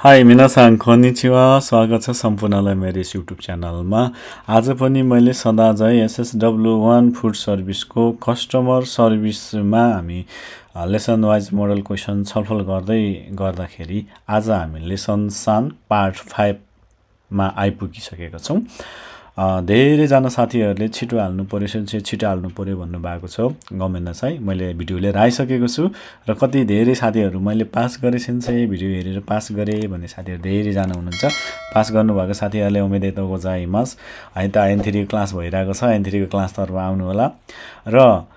High मिनासान konnichiwa स्वागत छ सम्पूर्णलाई मेरो युट्युब च्यानलमा। आज पनि मैले सदा झै SSW1 फुड सर्भिसको कस्टमर सर्भिसमा हामी लेसन वाइज मोडल क्वेसन छलफल गर्दाखेरि आज हामी लेसन सान पार्ट 5 मा आइपुगिसकेका छौं। धेरै जना साथीहरुले छिटो हाल्नु पर्यो छिटो हाल्नु पर्यो भन्नु भएको छ। गमेन्ट चाहिँ मैले भिडियो लिएर आइसकेको छु र कति धेरै साथीहरु मैले पास गरे सेन्से भिडियो हेरेर पास गरे भन्ने साथीहरु धेरै जना हुनुहुन्छ। पास गर्नु भएको साथीहरुले उमेदेतो गोजाइमास। अहिले त N3 क्लास भइराको छ। N3 को क्लास तर्फ आउनु होला र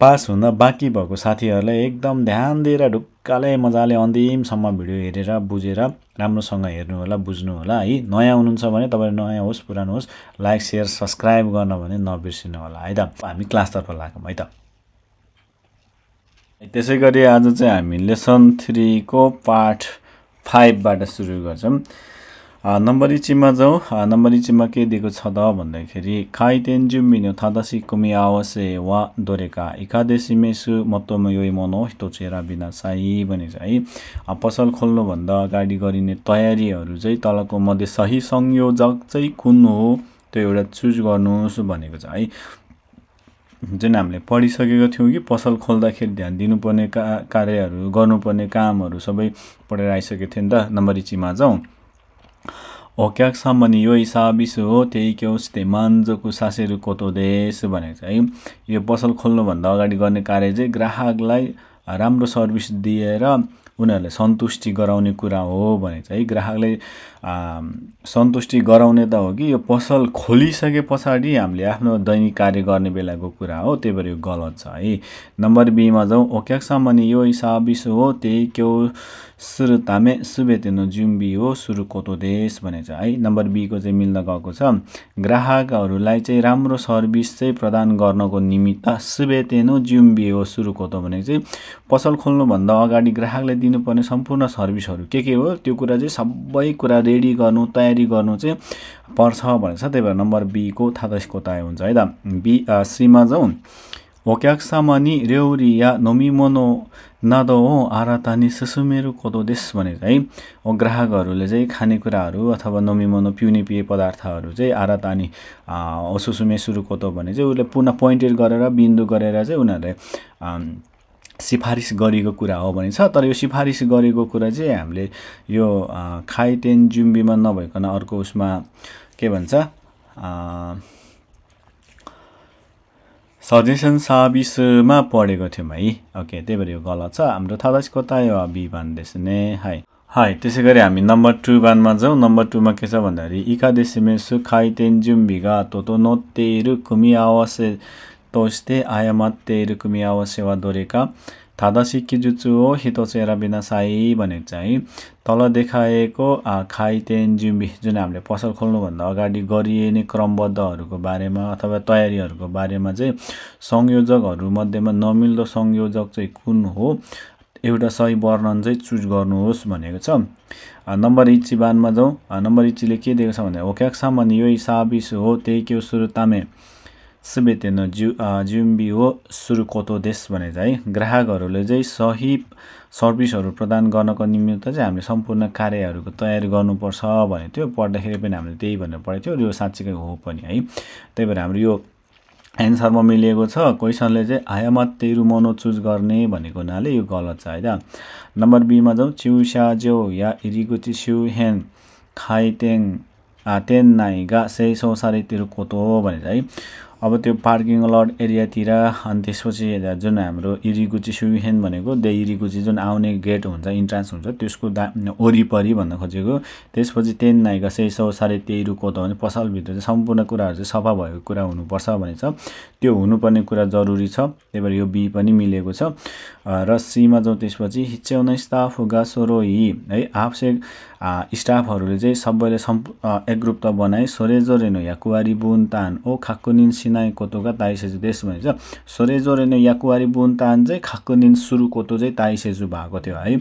पास हुन बाँकी भएको साथीहरुले एकदम ध्यान दिएर ढुक्काले मजाले अन्तिमसम्म भिडियो हेरेर बुझेर राम्रोसँग हेर्नु होला बुझ्नु होला है। नयाँ हुनुहुन्छ भने तपाईहरु नयाँ होस् पुरानो होस् लाइक शेयर सब्स्क्राइब गर्न भने नबिर्सिनु होला है त। हामी क्लास तर्फ लागौं है त। त्यसैगरी आज चाहिँ हामी लेसन 3 को पार्ट 5 बाट सुरु गर्छौं। नम्बर इचिमा जाउँ। नम्बर इचिमा के दिएको छ त भन्दाखेरि खाइतेन्जुमिनो थादाशी कुमी आवसे वा दोरेका एकादशीमेसु मतोम योइ मोनो हितोचेरा बिनासाई भने चाहिँ पसल खोल्नु भन्दा अगाडि गरिने तयारीहरु चाहिँ तलको मध्ये सही संयोजक चाहिँ कुन हो त्यो एउटा चुज गर्नुस् भनेको छ है। जुन हामीले पढिसकेको थियौं कि पसल खोल्दाखेरि ध्यान दिनुपर्ने कार्यहरु गर्नुपर्ने कामहरु सबै पढेर आइसकेको थियौं नि त। नम्बर इचिमा जाउँ। ओक्याक्सामनि यो हिसाबिसु हो त्यही क्योस्ते मान्जोकु सासेरु कोतो देश भनेको चाहिँ यो पसल खोल्नु भन्दा अगाडि गर्ने कार्य चाहिँ ग्राहकलाई राम्रो सर्भिस दिएर उनीहरुले सन्तुष्टि गराउने कुरा हो भने चाहिँ ग्राहकले सन्तुष्टि गराउने त हो कि यो पसल खोलिसके पछाडी हामीले आफ्नो दैनिक कार्य गर्ने बेलाको कुरा हो। त्यही भएर यो गलत छ है। नम्बर बी मा जाउँ। ओक्याक्सामनि यो हिसाबिसु हो त्यही क्यो सुरुतामे सुबेतेनो जुम्बी हो सुरु कोतो देश भने चाहिँ है। नम्बर बी को चाहिँ मिल्न गएको छ। ग्राहकहरुलाई चाहिँ राम्रो सर्भिस चाहिँ प्रदान गर्नको निमित्त सुबेतेनो जुम्बी हो सुरु कोतो भने चाहिँ पसल खोल्नु भन्दा अगाडि ग्राहकले दिनुपर्ने सम्पूर्ण सर्भिसहरु के हो त्यो कुरा चाहिँ सबै कुरा रेडी गर्नु तयारी गर्नु चाहिँ पर्छ भनेको छ। त्यही भएर नम्बर बी को थादाशीको तय हुन्छ है त। बी सी मा जाउँ। ओक्याक्सामनि रेउरी या नोमिमोनो नादो आरातानी सुसुमेरु कोतो देश भने चाहिँ ग्राहकहरुले चाहिँ खानेकुराहरु अथवा नोमिमोनो पिउने पेय पदार्थहरु चाहिँ आरातानी सुसुमे सुरु कोतो भने चाहिँ उले पुनः पोइन्टेड गरेर बिन्दु गरेर चाहिँ उनीहरुले सिफारिस गरेको कुरा हो भने छ। तर यो सिफारिस गरेको कुरा चाहिँ हामीले यो खाइतेन जुम्बीमा नभइकन अर्को उसमा के भन्छ सजेसन सर्भिसमा पढेको थियौं है। ओके त्यही भएर यो गलत छ। हाम्रो थादाशीको तय हो बी भन्दैछने है। हाई त्यसैगरी हामी नम्बर 2 बानमा जाउँ। नम्बर 2 मा के छ भन्दाखेरि एकादशीमेसु खाइतेन जुम्बीगा तोतो नोत्तेरु कुमी आवसे तोस्ते आयामत्तेरु कुमी आवसे वा दोरेका थादाशी किजुत्सु हो हितोचेरा बिनासाई भनेको चाहिँ तल देखाएको खाइतेन जुम्बी जुन हामीले पसल खोल्नु भन्दा अगाडि गरिने क्रमबद्धहरुको बारेमा अथवा तयारीहरुको बारेमा चाहिँ संयोजकहरु मध्येमा नमिल्दो संयोजक चाहिँ कुन हो एउटा सही वर्णन चाहिँ चुज गर्नुहोस् भनेको छ। नम्बर इचिबानमा जाउँ। नम्बर इचिले के दिएको छ भने ओक्याक्सामनि यो हिसाबिसु हो त्यही क्यो सुरुतामे सुबेतेनो जुम्बी हो सुरु कोतो देश भने चाहिँ ग्राहकहरुले चाहिँ सही सर्भिसहरु प्रदान गर्नको निमित्त चाहिँ हामीले सम्पूर्ण कार्यहरुको तयारी गर्नुपर्छ भने थियो। पढ्दाखेरि पनि हामीले त्यही भनेर पढेको थियो। यो साच्चै हो पनि है। त्यही भएर हाम्रो यो एन्सरमा मिलेको छ। क्वेशनले चाहिँ आयामत्तेरु मोनो चुज गर्ने भनेको हुनाले यो गलत छ है त। नम्बर बी मा जाउँ। चिउशाजो या इरिगुची सुहेन खाइतेन तेन नाइगा सेसो सारेतिर कोतो भने चाहिँ अब त्यो पार्किङ लट एरियातिर अनि त्यसपछि जुन हाम्रो इरिगुची सुहेन भनेको द इरिगुची जुन आउने गेट हुन्छ इन्ट्रान्स हुन्छ त्यसको वरिपरि भन्न खोजेको। त्यसपछि तेन नाइगा सेसो सारेतिर कोतो भने पसल भित्र चाहिँ सम्पूर्ण कुराहरु चाहिँ सफा भएको कुरा हुनुपर्छ भनेछ। त्यो हुनुपर्ने कुरा जरुरी छ। त्यही भएर यो बी पनि मिलेको छ। र सी मा जाउँ। त्यसपछि हिच्याउन स्टाफ गासोरोही है आवश्यक स्टाफहरुले चाहिँ सबैले एकग्रुप त बनाए सोरेजोरेनो याकुवारी बुनतान ओ खाकुनिन सिनाइ कोतोगा ताइसेजु देश भन्छ। सोरेजोरेनो याकुवारी बुनतान चाहिँ खाकुनिन सुरु कोतो चाहिँ ताइसेजु भएको थियो है।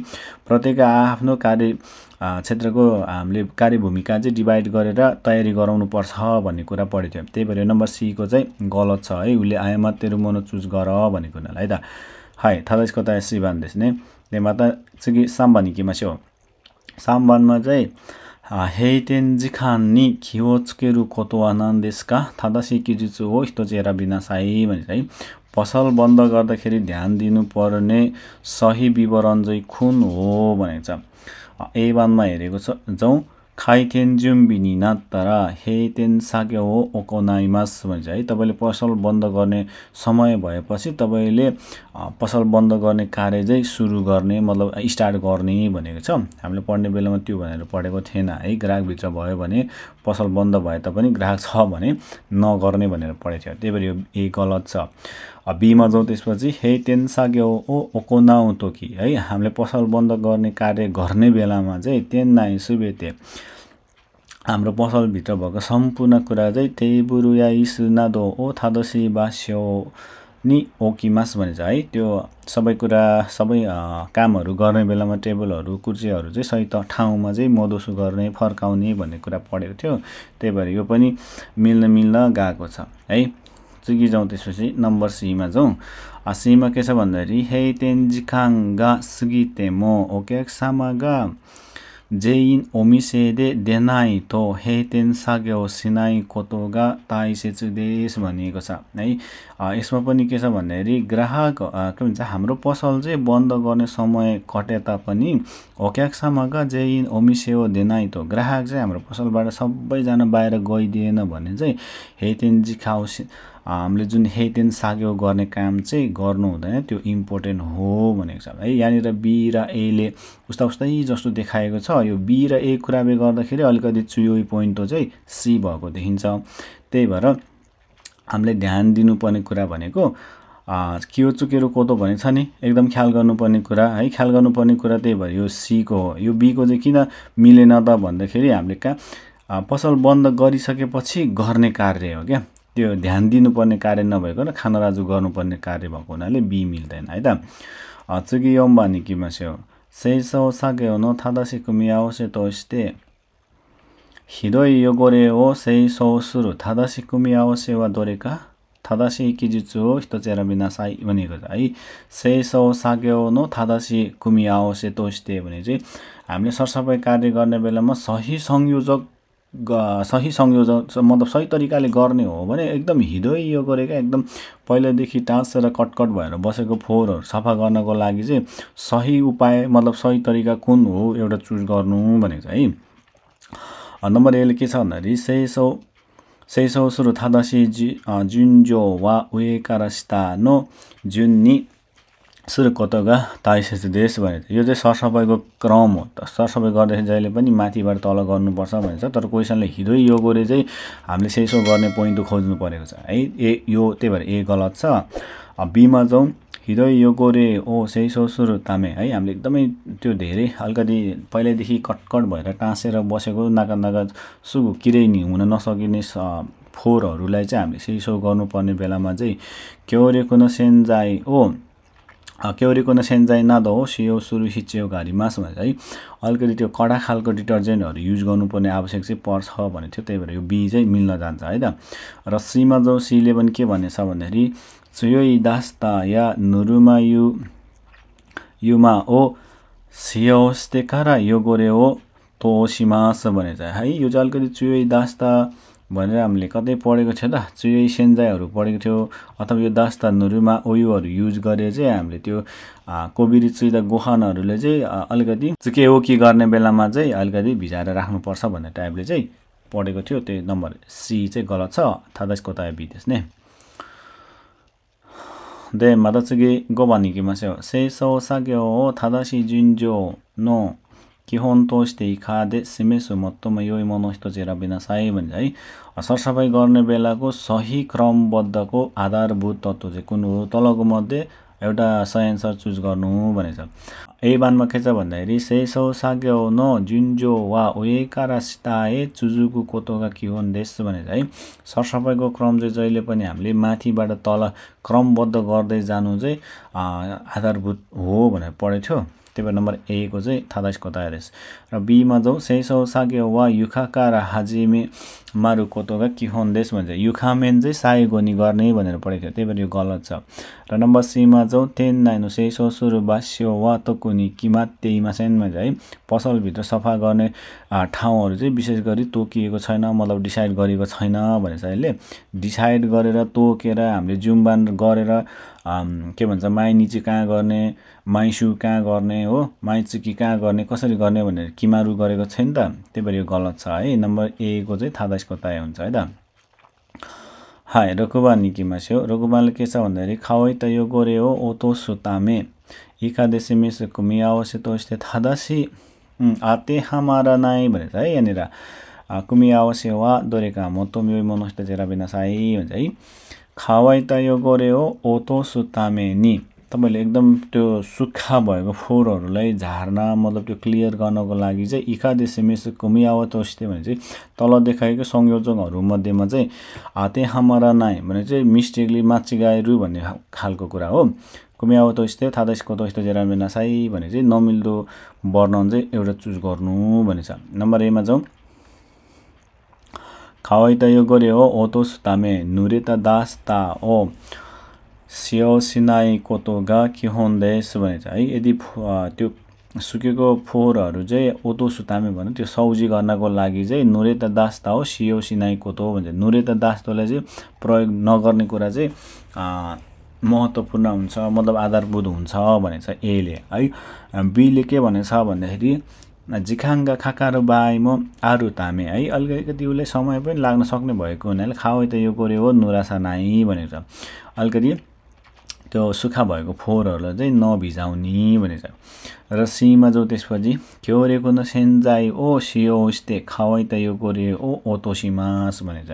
प्रत्येक आफ्नो कार्य क्षेत्रको हामीले कार्यभूमिका चाहिँ डिभाइड गरेर तयारी गराउनु पर्छ भन्ने कुरा पढेको थियो। त्यही भएर नम्बर सी को चाहिँ गलत छ है। उले आयामत्तेरु मोनो चुज गर भनेको हुनाले है त। हाई थादाशीको तय सी भन्दैछ ने। でまた次3番に行きましょう。3番चाहिँ閉店時間に気をつけることは何ですか正しい記述を一つ選びなさいभनेर है पसल बन्द गर्दाखेरि ध्यान दिनुपर्ने सही विवरण चाहिँ कुन हो भनेको छ A बानमा हेरेको छौँ 開店準備になったら閉店作業を行いますभन्छ है तपाईले पसल बन्द गर्ने समय भएपछि तपाईले पसल बन्द गर्ने कार्य चाहिँ सुरु गर्ने मतलब स्टार्ट गर्ने भनेको छ हामीले पढ्ने बेलामा त्यो भनेर पढेको थिएन है ग्राहक भित्र भयो भने पसल बन्द भए तापनि ग्राहक छ भने नगर्ने भनेर पढेको थियो त्यही भएर यो ए गलत छ बी मा जाउँ त्यसपछि हेतेन साग्यो ओ ओकोनाउ तोकी है हामीले पसल बन्द गर्ने कार्य गर्ने बेलामा चाहिँ तेन्नाइ सुबेते हाम्रो पसल भित्र भएको सम्पूर्ण कुरा चाहिँ तेबुरु या इसुनादो ओ थादोसी बास्यो नि ओकिमास भन्छ है त्यो सबै कुरा सबै कामहरु गर्ने बेलामा टेबलहरु कुर्सीहरु चाहिँ सही ठाउँमा चाहिँ मदोसु गर्ने फर्काउने भन्ने कुरा पढेको थियो त्यही भएर यो पनि मिल्न गएको छ है चुकी जाउँ त्यसपछि नम्बर सी मा जाउँ सी मा के छ भन्दाखेरि हेतेन जिकांगा सुगितेमो ओकेक्सामागा जेइन ओमिसेदे देनाइ तो हेतेन साग्यो सिनाइ कोतोगा ताइसेचु देश भनिएको छ है यसमा पनि के छ भन्दाखेरि ग्राहक के भन्छ हाम्रो पसल चाहिँ बन्द गर्ने समय कटे तापनि ओक्याक्सामागा जेइन ओमिसेओ देनाइ तो ग्राहक चाहिँ हाम्रो पसलबाट सबैजना बाहिर गइदिएन भने चाहिँ हेतेन जिकाउ हामीले जुन हेतेन साग्यो गर्ने काम चाहिँ गर्नु हुँदैन त्यो इम्पोर्टेन्ट हो भनेको छ है यहाँनिर बी र ए ले उस्तै जस्तो देखाएको छ यो बी र ए कुराबे गर्दाखेरि अलिकति चुयोइ पोइन्ट चाहिँ सी भएको देखिन्छ त्यही भएर हामीले ध्यान दिनुपर्ने कुरा भनेको कियो चुकेरो कोतो भने छ नि एकदम ख्याल गर्नुपर्ने कुरा है ख्याल गर्नुपर्ने कुरा त्यही भएर यो सी को हो यो बी को चाहिँ किन मिलेन त भन्दाखेरि हामीले पसल बन्द गरिसकेपछि गर्ने कार्य हो क्या त्यो ध्यान दिनुपर्ने कार्य नभएको खानाराजु गर्नुपर्ने कार्य भएको हुनाले बी मिल्दैन है त चुकी योम्बानी किमास्यो सेइसो साग्यो नो थादासी कुमियाओसे तोस्ते हिरोइ योगोरे ओ सेइसो सुरु थादासी कुमियाओसे वा दोरेका थादासी किजुत्सु हो हितोचेरा बिनासाई भनेको छ है सेइसो साग्यो नो थादासी कुमियाओसे तोस्ते भने चाहिँ हामीले सरसफाई कार्य गर्ने बेलामा सही संयोजक मतलब सही तरिकाले गर्ने हो भने एकदम हृदय यो गरेका एकदम पहिलेदेखि टाँसेर कटकट भएर बसेको फोहोरहरु सफा गर्नको लागि चाहिँ सही उपाय मतलब सही तरिका कुन हो एउटा चुज गर्नु भनेको छ है नम्बर ए ले के छ भन्दाखेरि सेइसो सुरु थादासी जुन्जो वा उएकारास्ता नो जुन्नी सुरु कोतोगा ताइसेस देश भनेको यो चाहिँ सरसफाइको क्रम हो त सरसफाइ गर्दाखेरि जहिले पनि माथिबाट तल गर्नुपर्छ भन्छ तर क्वेशनले हिदो योगोरे चाहिँ हामीले सेइसो गर्ने पोइन्ट खोज्नु परेको छ है ए यो त्यही भएर ए गलत छ बी मा जाउँ हिदो योगोरे ओ सेइसो सुरु तामे है हामीले एकदमै त्यो धेरै अलिकति पहिलेदेखि कटकट भएर टाँसेर बसेको नाका सुगु किरै नि हुन नसकिने फोहोरहरूलाई चाहिँ हामीले सेइसो गर्नुपर्ने बेलामा चाहिँ क्योरेकुन सेन्जाइ ओ क्योरेकुन सेन्जाइ नादो हो सियो सुरु हिच्यो गारीमास भन्छ है अलिकति त्यो कडा खालको डिटर्जेन्टहरु युज गर्नुपर्ने आवश्यक चाहिँ पर्छ भने थियो त्यही भएर यो बी चाहिँ मिल्न जान्छ है त र सी मा जो सी ले पनि के भनेछ भन्दाखेरि चुयोइ दास्ता या नुरुमा युमा ओ सियोस्तेकारा योगोरे ओ तोशिमास भनेछ है यो चाहिँ अलिकति चुयोइ दास्ता भनेर हामीले कतै पढेको थियो त चुयोइ सेन्जाइहरु पढेको थियो अथवा यो दास्ता नुरुमा ओयुहरु युज गरे चाहिँ हामीले त्यो कोबिरी चुइदा गोखानहरुले चाहिँ अलिकति चुके हो कि गर्ने बेलामा चाहिँ अलिकति भिजाएर राख्नु पर्छ भन्ने टाइपले चाहिँ पढेको थियो त्यो नम्बर सी चाहिँ गलत छ थादासको ताय बी देश ने दे मादाचुगे गोबानिकिमास्यो सेइसो साग्यो थादासी जुन्जो नो किहोन तोस्ते खादे सिमेसु मत्तोमा योइ मनो हितोचेरा बिनासाई भन्छ है सरसफाई गर्ने बेलाको सही क्रमबद्धको आधारभूत तत्त्व चाहिँ कुन हो तलको मध्ये एउटा सही आन्सर चुज गर्नु भनेछ ए बानमा के छ भन्दाखेरि सेइसो साग्यो नो जुन्जो वा ओएकारास्ताए चुजुकु कोतोगा किहोन देश भनेछ है सरसफाइको क्रम चाहिँ जहिले पनि हामीले माथिबाट तल क्रमबद्ध गर्दै जानु चाहिँ आधारभूत हो भनेर पढेको थियो त्यही भएर नम्बर ए को चाहिँ थादासको ताय देश र बी मा जाउँ सेइसो साग्यो वा युखाकारा हाजिमे मारु कोतोगा किहोन्देस भन्छ युखामेन चाहिँ साइगोनी गर्ने भनेर पढेको थियो, त्यही भएर यो गलत छ। र नम्बर सीमा चाहिँ तेन नाइनो सेसो सुरु बास्यो वा तकुनी किमा तेइमासेन भन्छ है पसलभित्र सफा गर्ने ठाउँहरू चाहिँ विशेष गरी तोकिएको छैन, मतलब डिसाइड गरेको छैन भनेछ। यसले डिसाइड गरेर तोकेर हामीले जुम्बान गरेर के भन्छ माइनिची कहाँ गर्ने, माइसु कहाँ गर्ने हो, माइचुकी कहाँ गर्ने, कसरी गर्ने भनेर किमारु गरेको छैन त, त्यही भएर यो गलत छ है। नम्बर ए को चाहिँ थादाइसको तय हुन्छ है त। हाई रोकुबा निकिमास्यो, रोकुबाले के छ भन्दाखेरि खावै त यो गोरे हो ओतो सुतामे इकादेशी मिस कुमियावसे तो यस्तै थादासी आते हमारा नाइ भनेछ है। यहाँनिर कुमियावसे वा दोरेका मोतोम यो मनोस्ते जेरा बिनासाई भन्छ है। खावै त यो गोरे हो ओतो सुतामे नि तपाईले एकदम त्यो सुक्खा भएको फोहोरहरूलाई झार्न मतलब त्यो क्लियर गर्नको लागि चाहिँ इकादेशी मिस कुमियावतोस्ते भने चाहिँ तल देखाएको संयोजकहरू मध्येमा चाहिँ आते हमारा नाइ भने चाहिँ मिस्टेकली माचिगाइरु भन्ने खालको कुरा हो। कुमियावतोस्ते थादाइसको तोस्ते जेरा बिनासाई भने चाहिँ नमिल्दो वर्णन चाहिँ एउटा चुज गर्नु भनेछ। नम्बर ए मा जाउँ। खावै त यो गोरे हो ओतो सुतामे नुरेता दास्ता ओ सियो सिनाई कोतोगा किहोन्देस भनेछ है। यदि त्यो सुकेको फोहोरहरू चाहिँ ओतो सुतामे भन्नु त्यो सौजी गर्नको लागि चाहिँ नुरेता दास्ता हो सियो सिनाई कोतो भन्छ। नुरेता दास्तोलाई चाहिँ प्रयोग नगर्ने कुरा चाहिँ महत्त्वपूर्ण हुन्छ, मतलब आधारभूत हुन्छ भनेछ एले है। बीले के भनेछ भन्दाखेरि जिखाङ्गा खाकारो बाइमो आरु तामे है। अलिकति उसले समय पनि लाग्न सक्ने भएको हुनाले खावै त यो गोरे हो नुरासा नाइ भनेको छ। अलिकति त्यो सुक्खा भएको फोहोरहरूलाई चाहिँ नभिजाउने भनेछ। र सीमा जो त्यसपछि क्योरेको न सेन्जाई ओ सियोस्ते खावै त यो गोरे ओ ओतोसिमास भनेछ।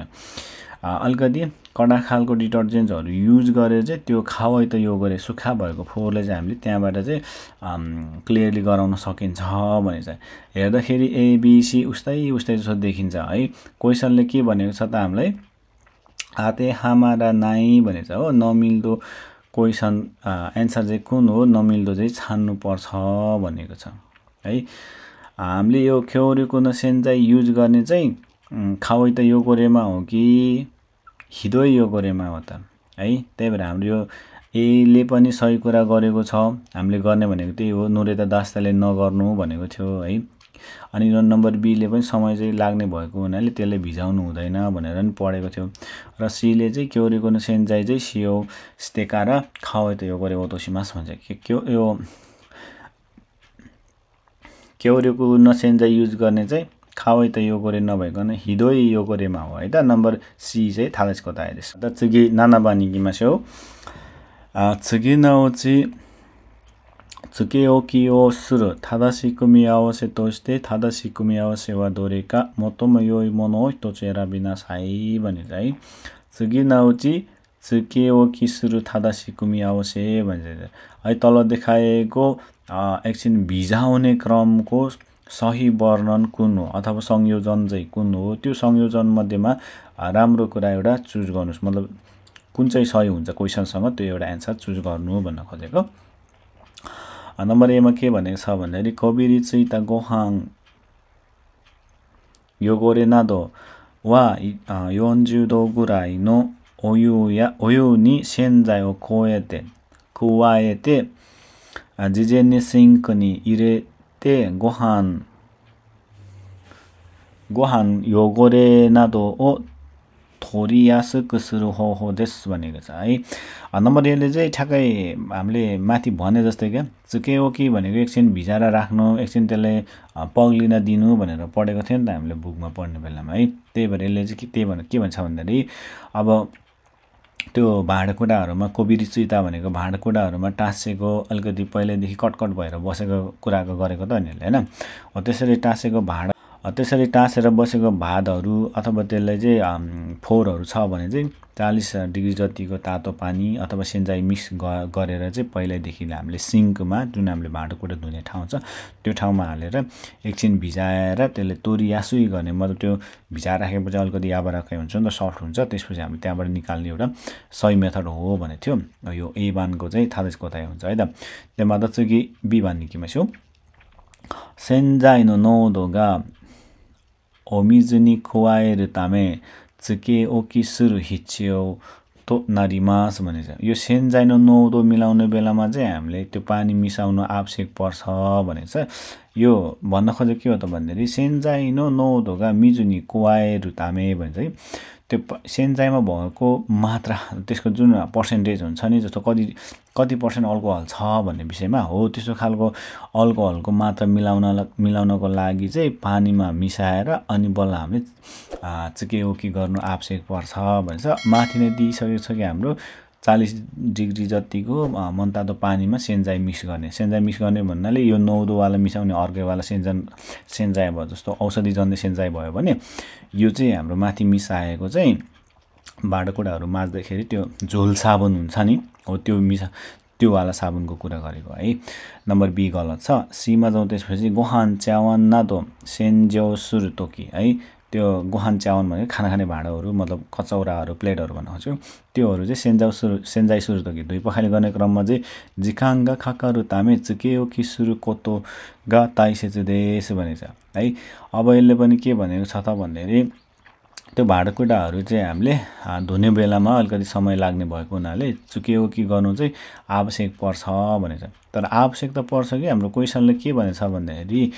अलिकति कडा खालको डिटर्जेन्ट्सहरू युज गरेर चाहिँ त्यो खावै त यो गोरे सुक्खा भएको फोहोरलाई चाहिँ हामीले त्यहाँबाट चाहिँ क्लियरली गराउन सकिन्छ भनेछ। हेर्दाखेरि एबिसी उस्तै जस्तो देखिन्छ है। क्वेसनले के भनेको छ त हामीलाई आते हमारा नाइ भनेछ हो। नमिल्दो क्वेसन एन्सर चाहिँ कुन हो नमिल्दो चाहिँ छान्नु पर्छ भनेको छ है। हामीले यो क्योरेको न सेन्जाई युज गर्ने चाहिँ खावै त यो गोरेमा हो कि हिदोइ यो गोरेमा हो त है। त्यही भएर हाम्रो यो एले पनि सही कुरा गरेको छ। हामीले गर्ने भनेको त्यही हो, नुरेता दास्ताले नगर्नु भनेको थियो है। अनि नम्बर बीले पनि समय चाहिँ लाग्ने भएको हुनाले त्यसले भिजाउनु हुँदैन भनेर पनि पढेको थियो। र सीले चाहिँ क्योरेको न सेन्जाई चाहिँ सियो स्तेका र खावै त यो गोरे ओतोसिमास भन्छ। यो क्योरेको न सेन्जाई युज गर्ने चाहिँ खावै त यो गोरे नभइकन हिदोइ यो गोरेमा हो है त। नम्बर सी चाहिँ थादाइसको तयです。次7番に行きましょう。次のうちつけ置きをする正しい組み合わせとして正しい組み合わせはどれか最も良いものを一つ選びなさいभनेछ है।次のうちつけ置きする正しい組み合わせभनेछ है। तल देखाएको एकछिन भिजाउने क्रमको सही वर्णन कुन हो अथवा संयोजन चाहिँ कुन हो, त्यो संयोजन मध्येमा राम्रो कुरा एउटा चुज गर्नुस्, मतलब कुन चाहिँ सही हुन्छ क्वेसनसँग त्यो एउटा एन्सर चुज गर्नु भन्न खोजेको। नम्बर ए मा के भनेको छ भन्दाखेरि कोबिरी चिता गोहाङ यो गोरे नादो वा 40度ぐらいのお湯に洗剤を加えて事前にシンクに入れてご飯汚れなどを取りやすくする方法ですभनेको छ है। नम्बर एले चाहिँ ठ्याक्कै हामीले माथि भने जस्तै क्या चुकेओकी भनेको एकछिन भिजाएर राख्नु, एकछिन त्यसलाई पग्लिन दिनु भनेर पढेको थियो नि त हामीले बुकमा पढ्ने बेलामा है। त्यही भएर यसले चाहिँ के भन्छ भन्दाखेरि अब त्यो भाँडाकुँडाहरूमा कोबिरी चिता भनेको भाँडाकुँडाहरूमा टाँसेको अलिकति पहिल्यैदेखि कटकट भएर बसेको कुराको गरेको त नि हैन। त्यसरी टाँसेको भाँडा त्यसरी टाँसेर बसेको भातहरू अथवा त्यसलाई चाहिँ फोहोरहरू छ भने चाहिँ 40 डिग्री जतिको तातो पानी अथवा सेन्जाई मिक्स गरेर चाहिँ पहिल्यैदेखि हामीले सिङ्कमा जुन हामीले भाँडाकुँडा धुने ठाउँ छ त्यो ठाउँमा हालेर एकछिन भिजाएर त्यसले तोरियासुई गर्ने, मतलब त्यो भिजाएर राखेपछि अलिकति याबराकै हुन्छ नि त, सफ्ट हुन्छ, त्यसपछि हामीले त्यहाँबाट निकाल्ने एउटा सही मेथड हो भने थियो। यो ए बानको चाहिँ थादेसको तय हुन्छ है त। त्यसमा त चाहिँ बी बान निकिमास्यो सेन्जाई नो नोदो गा お水に加えるためつけ置きする必要となりますभनेछ यो सेन्जाइ र नुडो मिलाउने बेलामा चाहिँ हामीले त्यो पानी मिसाउन आवश्यक पर्छ भनेछ यो भन्न खोजेको के हो त भन्दाखेरि सेन्जाइ र नुडोगा मिजु नि कुवाएरु तामे भन्छ है त्यो सेन्जाइमा भएको मात्रा त्यसको जुन पर्सेन्टेज हुन्छ नि जस्तो कति पर्सेन्ट अल्कोहल छ भन्ने विषयमा हो त्यस्तो खालको अल्कोहलको मात्रा मिलाउनको लागि चाहिँ पानीमा मिसाएर अनि बल्ल हामीले चुकेओकी गर्नु आवश्यक पर्छ भन्छ माथि नै दिइसकेको छ कि हाम्रो 40 डिग्री जतिको मनतातो पानीमा सेन्जाइ मिक्स गर्ने भन्नाले यो नौदो वाला मिसाउने अर्कै वाला सेन्जाइ भयो जस्तो औषधि जन्य सेन्जाइ भयो भने यो चाहिँ हाम्रो माथि मिसाएको चाहिँ भाँडाकुँडाहरु माझ्दाखेरि त्यो झोल साबुन हुन्छ नि हो त्यो वाला साबुनको कुरा गरेको है नम्बर बी गलत छ सी मा जाउँ त्यसपछि गोहान च्यावन नादो सेन्जो सुरुतोकी है त्यो गोहान च्यावन भनेको खाना खाने भाँडाहरु मतलब कचौराहरु प्लेटहरु भन्न खोज्छु त्योहरु चाहिँ सेन्जाइ सुरुतोकी दुई पखाली गर्ने क्रममा चाहिँ जिकाङ्गा खाकारु तामे चुकेओकी सुरुकोतो गा ताइसेचु देश भनेछ है अब यसले पनि के भनेको छ त भन्दाखेरि त्यो भाँडाकुँडाहरु चाहिँ हामीले धुने बेलामा अलिकति समय लाग्ने भएको हुनाले चुकेओकी गर्नु चाहिँ आवश्यक पर्छ भनेछ तर आवश्यक त पर्छ कि हाम्रो क्वेशनले के भनेछ भन्दाखेरि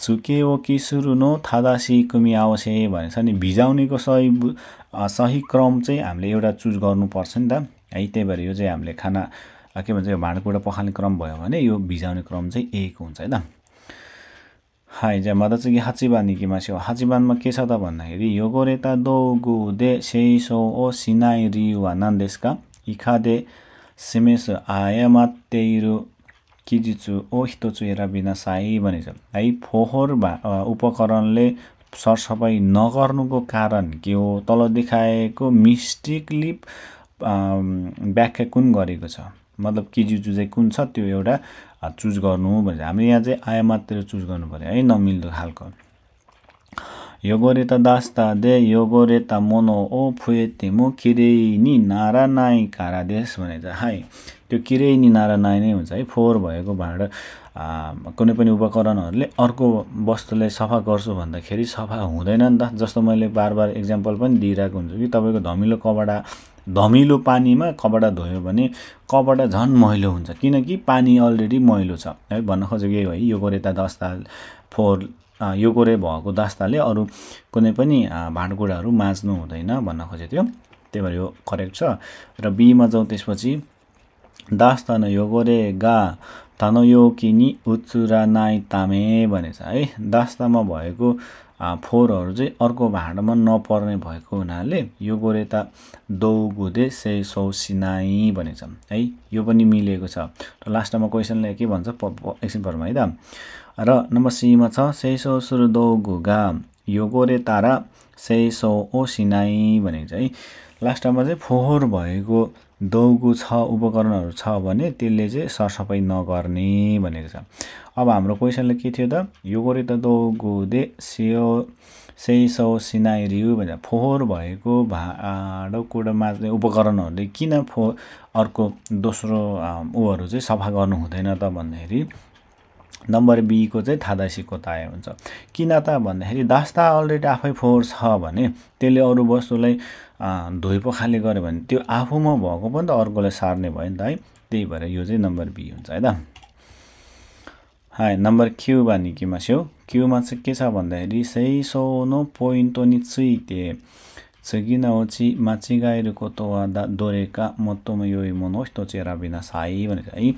चुकेओकी सुरु नो थादासी कुमी आवश्य भनेछ नि भिजाउनेको सही क्रम चाहिँ हामीले एउटा चुज गर्नु पर्छ नि त है त्यही भएर यो चाहिँ हामीले खाना के भन्छ यो भाँडाकुँडा पखाल्ने क्रम भयो भने यो भिजाउने क्रम चाहिँ एक हुन्छ है त हाई जा मादाचुकी हाचिबान निकिमास्यो हाचिबानमा के छ त भन्दाखेरि योगोरेता दोगु दे सेइसो ओ सिनाइ रियु वा नान देसु का इखादे सिमेसु आयामात्तेइरु किजिचु ओ हितोचु एराबिना साई भनेछ है फोहोर उपकरणले सरसफाई नगर्नुको कारण के हो तल देखाएको मिस्टेकली व्याख्या कुन गरेको छ मतलब किजिचु चाहिँ कुन छ त्यो एउटा चुज गर्नु भन्छ हामी यहाँ चाहिँ आया मात्र चुज गर्नु पर्यो है नमिल्दो खालको योगोरेता दास्ता दे योगोरेता मोनो ओ फुएते मो किरेइ नि नारा नाइ कारा देश भनेछ है त्यो किरेइ नि नारा नाइ नै हुन्छ है फोहोर भएको भाँडा कुनै पनि उपकरणहरुले अर्को वस्तुलाई सफा गर्छु भन्दाखेरि सफा हुँदैन नि त जस्तो मैले बारबार एक्जाम्पल पनि दिइराको हुन्छु कि तपाईको धमिलो पानीमा कपडा धोयो भने कपडा झन् मैलो हुन्छ किनकि पानी अलरेडी मैलो छ है भन्न खोजेको यही हो है योगोरेता दस्ता फोहोर योगोरे भएको दस्ताले अरु कुनै पनि भाँडाकुँडाहरु माझ्नु हुँदैन भन्न खोजेको थियो त्यही भएर यो करेक्ट छ र बी मा जाउँ त्यसपछि दास्ता न योगोरे गा तानोयोकी नि उचुरा नाइ तामे भनेछ है दास्तामा भएको फोहोरहरु चाहिँ अर्को भाँडामा नपर्ने भएको हुनाले योगोरेता दोगुदे सेइसो सिनाइ भनेछ है यो पनि मिलेको छ र लास्टमा क्वेशनले के भन्छ एकछिन परमा है त र नम्बर सी मा छ सेइसो सुरु दोगुगा योगोरेता र सेइसो ओ सिनाइ भनेछ है लास्टमा चाहिँ फोहोर भएको दौगु छ उपकरणहरु छ भने त्यसले चाहिँ सरसफाई नगर्ने भनेको छ अब हाम्रो क्वेशनले के थियो त योगोरेता दोगु दे सेइसो सिनाइ रियु भन्छ फोहोर भएको भाँडाकुँडा माझ्ने उपकरणहरुले किन अर्को दोस्रो उहरु चाहिँ सफा गर्नु हुँदैन त भन्दाखेरि नम्बर बी को चाहिँ थादासीको ताय हुन्छ किन त भन्दाखेरि दास्ता अलरेडी आफै फोहोर छ भने त्यसले अरु वस्तुलाई धोइ पखाली गर्यो भने त्यो आफूमा भएको पनि त अर्कोलाई सार्ने भयो नि त है त्यही भएर यो चाहिँ नम्बर बी हुन्छ है त हाय नम्बर क्यू वा निकिमास्यो क्यू मा चाहिँ के छ भन्दाखेरि सेइसो नो पोइन्टो नि चुइते चगिनाउची माचिगाइरु कोतो वा दोरेका मोतोमा योइ मोनो हितो चेरा बिना साई भनेछ है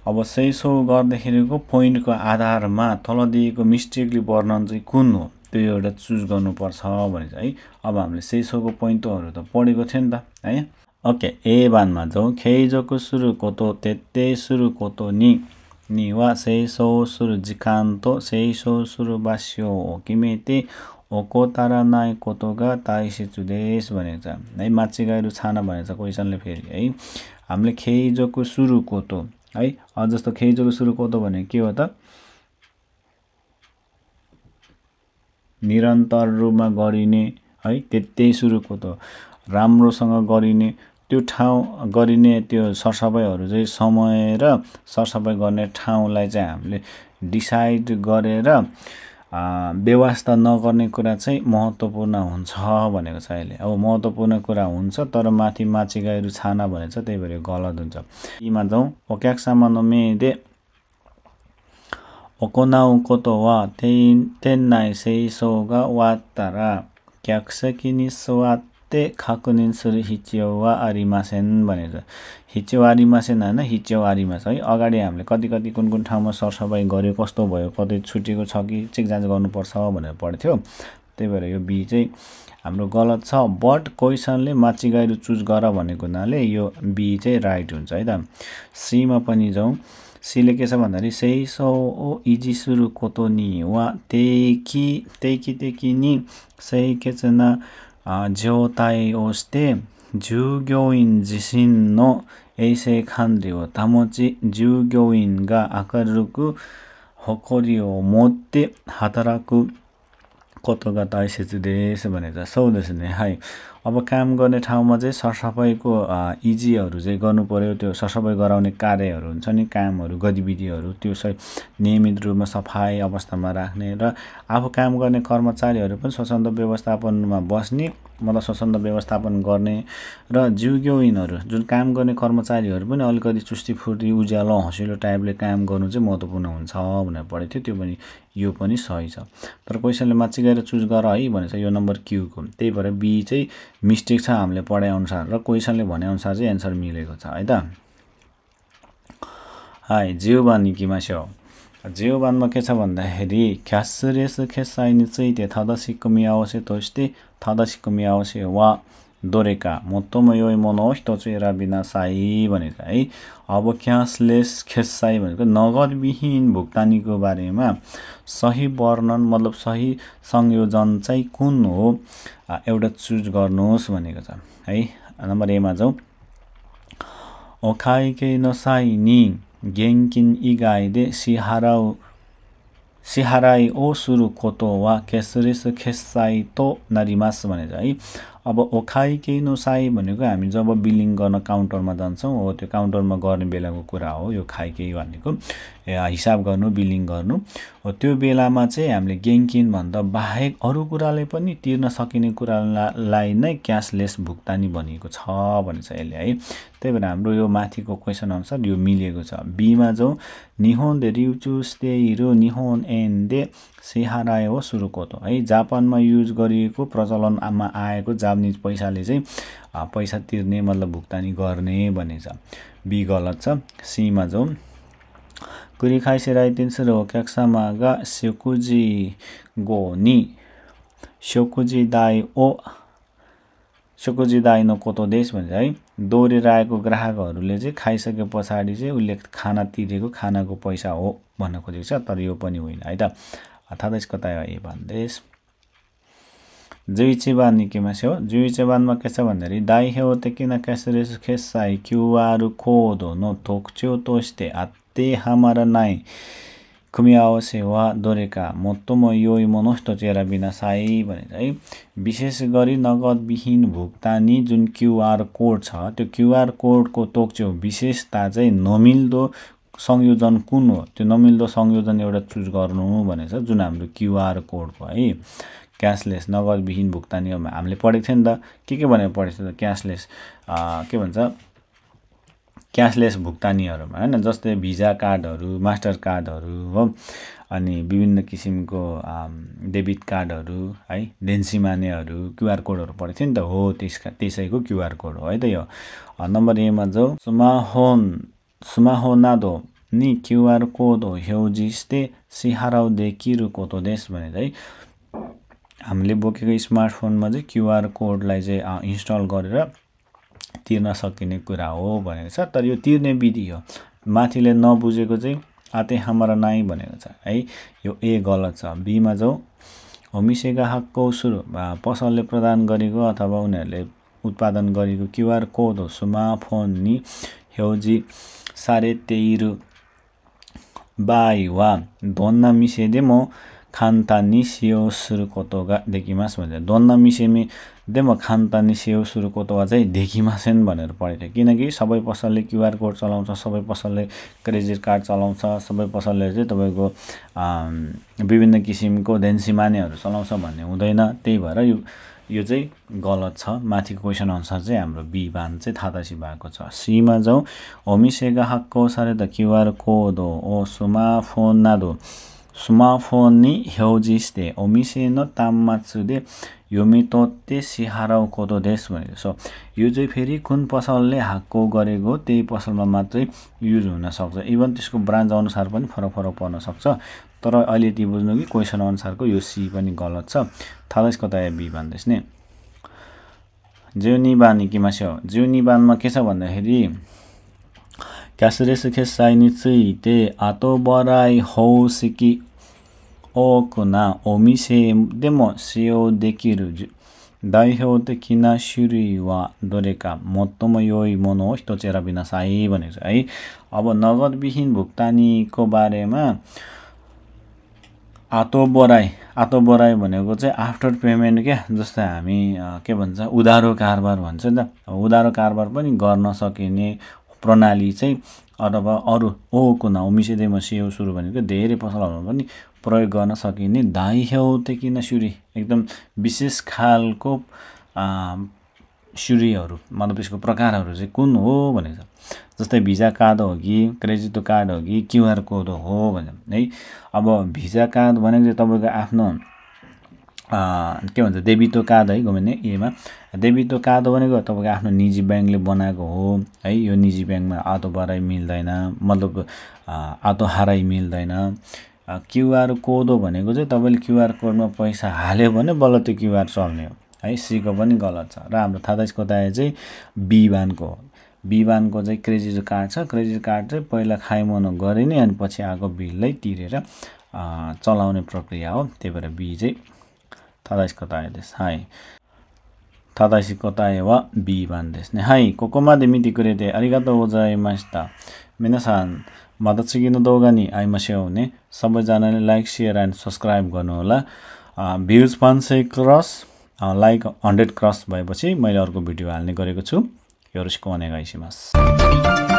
अब सेइसो गर्दाखेरिको पोइन्टको आधारमा तल दिएको मिस्टेकली वर्णन चाहिँ कुन हो त्यो एउटा चुज गर्नुपर्छ भनेछ है अब हामीले सेइसोको पोइन्टहरु त पढेको थियो नि त है ओके ए बानमा जाउँ खेइजोको सुरु कोतो तेते सुरु कोतो नि वा सेइसो सुरु जिकान्तो सेइसो सुरु बास्यो किमेते ओकोतारा नाइ कोतोगा ताइसेचु देश भनेछ है माचिगाइरु छाना भनेछ क्वेशनले फेरि है हामीले खेइजोको सुरु कोतो है जस्तो खेइजोको सुरु कोतो भने के हो त निरन्तर रूपमा गरिने है त्यतै सुरु कोतो राम्रोसँग गरिने त्यो ठाउँ गरिने त्यो सरसफाइहरु चाहिँ समय र सरसफाइ गर्ने ठाउँलाई चाहिँ हामीले डिसाइड गरेर व्यवस्था नगर्ने कुरा चाहिँ महत्त्वपूर्ण हुन्छ भनेको छ अहिले। अब महत्त्वपूर्ण कुरा हुन्छ तर माथि माचिगाइरु छाना भनेको छ, त्यही भएर गलत हुन्छ। यीमा जाउँ। ओक्याक्सामा नो मेदे ओकोनाउ कोतो वा तेन्नाई सेइसो गा वात्तारा क्याक्सकी नि सोआत्ते खाकुनिन सुरु हिचियो वा आरिमासेन भनेको छ। हिचियो आरिमासेन हैन, हिचियो आरिमास है। अगाडि हामीले कति कुन ठाउँमा सरसफाई गर्यो, कस्तो भयो, कतै छुटेको छ कि चेक जाँच गर्नुपर्छ भनेर पढ्थ्यो। त्यही भएर यो बी चाहिँ हाम्रो गलत छ। बट क्वेसनले माचिगाइरु चुज गर भनेको हुनाले यो बी चाहिँ राइट हुन्छ है त। सी मा पनि जाउँ। सीले के छ भन्दाखेरि सेइसो ओ इजिसुरु कोतो नि वा तेकी नि सेइकेचना जोताई ओस्ते जुग्योइन जिसिन नो एइसे खान्ड्री हो तामोची जुग्योइन गा आकारुकु होकोरी ओ मोत्ते हाताराकु कोतो गा ताइसेचु देश भनेको छ। सौ देश ने हाई। अब काम गर्ने ठाउँमा चाहिँ सरसफाइको इजीहरू चाहिँ गर्नु पर्यो। त्यो सरसफाइ गराउने कार्यहरू हुन्छ नि, कामहरू, गतिविधिहरू, त्यो नियमित रूपमा सफाई अवस्थामा राख्ने र आफू काम गर्ने कर्मचारीहरू पनि स्वच्छन्द व्यवस्थापनमा बस्ने, मतलब स्वच्छन्द व्यवस्थापन गर्ने र जुग्योइनहरू जुन काम गर्ने कर्मचारीहरू पनि अलिकति चुस्ती फुर्ती उज्यालो हँसिलो टाइपले काम गर्नु चाहिँ महत्त्वपूर्ण हुन्छ भनेर पढेको थियो। त्यो पनि यो पनि सही छ। तर क्वेसनले माचिगाएर चुज गर है भनेको छ यो नम्बर क्यू को। त्यही भएर बी चाहिँ मिस्टेक छ हामीले पढे अनुसार र क्वेसनले भने अनुसार चाहिँ एन्सर मिलेको छ है त। हाई जियोबानी किमास्यो। जियोबानमा के छ भन्दाखेरि क्यासरेस खेसाइनि चाहिँ ते थादासी मियाओसे तोस्ते थादासी मियाओसे वा दोरेका मोत्तोम योइ मोनो हितो चाहिँ राबिना साई भनेको है। अब क्यासलेस खेसाई भनेको नगदविहीन भुक्तानीको बारेमा सही वर्णन मतलब सही संयोजन चाहिँ कुन हो एउटा चुज गर्नुहोस् भनेको छ है। नम्बर ए मा जाउँ। ओखाइके नसाई नि गेङ्किन इगाइदे सिहाराई ओ सुरु कोतो वा केसरेस खेसाई तो नारिमास भनेको है। अब ओखाइके नसाई भनेको हामी जब बिलिङ गर्न काउन्टरमा जान्छौँ हो, त्यो काउन्टरमा गर्ने बेलाको कुरा हो यो खाइके भनेको। हिसाब गर्नु, बिलिङ गर्नु हो, त्यो बेलामा चाहिँ हामीले गेङ्किन भन्दा बाहेक अरू कुराले पनि तिर्न सकिने कुरालाई नै क्यासलेस भुक्तानी भनिएको छ भन्छ यसले है। त्यही भएर हाम्रो यो माथिको क्वेसन अनुसार यो मिलेको छ। बीमा जाउँ। निहोन दे रिउचुस्ते हिरो निहोन एन दे सिहाराए हो सुरु कोतो है। जापानमा युज गरिएको प्रचलनमा आएको जापानिज पैसाले चाहिँ पैसा तिर्ने मतलब भुक्तानी गर्ने भन्ने छ। बी गलत छ। सी मा जाउँ। कुरिखाइसे राइतेन्सर हो क्याक्सामा गा स्योकुजी गो नि स्योकुजी दाई नो कोतो देश भन्छ है। दोहोरेर आएको ग्राहकहरूले चाहिँ खाइसके पछाडि चाहिँ उसले खाना तिरेको खानाको पैसा हो भन्न खोजेको छ, तर यो पनि होइन है त। थाहा त्यसको तायो ए भन्देश। जुइचेबान निकेमास्यो। जुइचेबानमा के छ भन्दाखेरि दाई हेउ तेकिना क्यासरेस खेसाई क्युआर कोड नो तोक्च्यो तोस्ते आत्ते हामारा नाइ कुमियाओसे वा दोरेका मोत्तोम योइ मोनोस्तो चेरा बिना साई भनेको है। विशेष गरी नगदविहीन भुक्तानी जुन क्युआर कोड छ त्यो क्युआर कोडको तोक्च्यो विशेषता चाहिँ नमिल्दो संयोजन कुन हो, त्यो नमिल्दो संयोजन एउटा चुज गर्नु भनेको छ जुन हाम्रो क्युआर कोडको है। क्यासलेस नगदविहीन भुक्तानी हामीले पढेको थियो नि त, के भनेर पढेको थियो त क्यासलेस के भन्छ क्यासलेस भुक्तानीहरूमा हैन, जस्तै भिजा कार्डहरू, मास्टर कार्डहरू हो, अनि विभिन्न किसिमको डेबिट कार्डहरू है, देन्सिमानेहरू क्युआर कोडहरू पढेको थियो नि त हो, त्यसैको क्युआर कोड हो है त यो। नम्बर ए मा जाउँ। सुमाहोनादो नि क्युआर कोड हो हेउजिस्ते सिहाराउ देखिरु कोतो देश भनेको है। हामीले बोकेको स्मार्टफोनमा चाहिँ क्युआर कोडलाई चाहिँ इन्स्टल गरेर तिर्न सकिने कुरा हो भनेको छ, तर यो तिर्ने विधि हो माथिले नबुझेको चाहिँ आते हाम्रा नाइ भनेको छ है। यो ए गलत छ। बी मा जाउँ। होमिसेगा हक्को सुरु पसलले प्रदान गरेको अथवा उनीहरूले उत्पादन गरेको क्युआर कोड हो स्मार्टफोन नि हेउजी सारे तेइरु बाई वा धोन्ना मिसेदे म 簡単に使用することができますभन्छどんな店でも簡単に使用することはचाहिँできませんभनेर पढेको थियो किनकि सबै पसलले क्युआर कोड चलाउँछ सबै पसलले क्रेडिट कार्ड चलाउँछ सबै पसलले चाहिँ तपाईको विभिन्न किसिमको देनसिमानीहरु चलाउँछ भन्ने हुँदैन त्यही भएर यो चाहिँ गलत छ माथिको क्वेशन अनुसार चाहिँ हाम्रो बी बान चाहिँ थादासी भएको छ सी मा जाउँ ओमिसेगा हक्को सारेदा क्युआर कोड ओ स्मार्टफोन नादो スマホに表示してお店の端末で読み取って支払うことですभनेको छ यो चाहिँ फेरि कुन पसलले हाक्को गरेको त्यही पसलमा मात्रै युज हुन सक्छ इभन त्यसको ब्रान्च अनुसार पनि फरक पर्न सक्छ तर अहिले यति बुझ्नु कि क्वेशन अनुसारको यो सी पनि गलत छ थादासी कताया बी भन्दैछ नि 12番に行きましょう12番まけछ भन्दाखेरिキャッシュレス決済について後払い方式多くなお店でも使用できる代表的な種類はどれか最も良いものを一つ選びなさいभनेको छ है अब नगदविहीन भुक्तानीको बारेमा आतो बराई भनेको चाहिँ आफ्टर पेमेन्ट क्या जस्तै हामी के भन्छ उधारो कारोबार भन्छ नि त उधारो कारोबार पनि गर्न सकिने प्रणाली चाहिँ अथवा अरु ओकुना ओमिसेदेमा सियो सुरु भनेको धेरै पसलहरुमा पनि प्रयोग गर्न सकिने दाइह्यौतेकिन शुरी एकदम विशेष खालको शुरीहरु मतलब यसको प्रकारहरु चाहिँ कुन हो भनेको छ जस्तै भिजा कार्ड हो कि क्रेडिट कार्ड हो कि क्युआर कोड हो भन्छ है अब भिजा कार्ड भनेको चाहिँ तपाईको आफ्नो के भन्छ डेबिट कार्ड है गभर्नमेन्ट ने एमा डेबिट कार्ड भनेको तपाईको आफ्नो निजी बैंकले बनाएको हो है यो निजी बैंकमा आतो बराई मिल्दैन मतलब आतो हराई मिल्दैन क्युआर कोड भनेको चाहिँ तपाईले क्युआर कोडमा पैसा हाल्यो भने बल्ल त्यो क्युआर चल्ने हो है सी को पनि गलत छ र हाम्रो थादाइसको दाय चाहिँ बी बानको चाहिँ क्रेडिट कार्ड छ क्रेडिट कार्ड चाहिँ पहिला खाइमनो गरिने अनि पछि आको बिललाई तिरेर चलाउने प्रक्रिया हो त्यही भएर बी चाहिँ 正しい答えです。はい。正しい答えは B 番ですね。はい。ここまで見てくれてありがとうございました。皆さん、また次の動画に会いましょうね。सबैजनाले लाइक शेयर एन्ड सब्स्क्राइब गर्नु होला। भ्युज 500 क्रस लाइक 100 क्रस भएपछि मैले अर्को भिडियो हाल्ने गरेको छु। よろしくお願いします。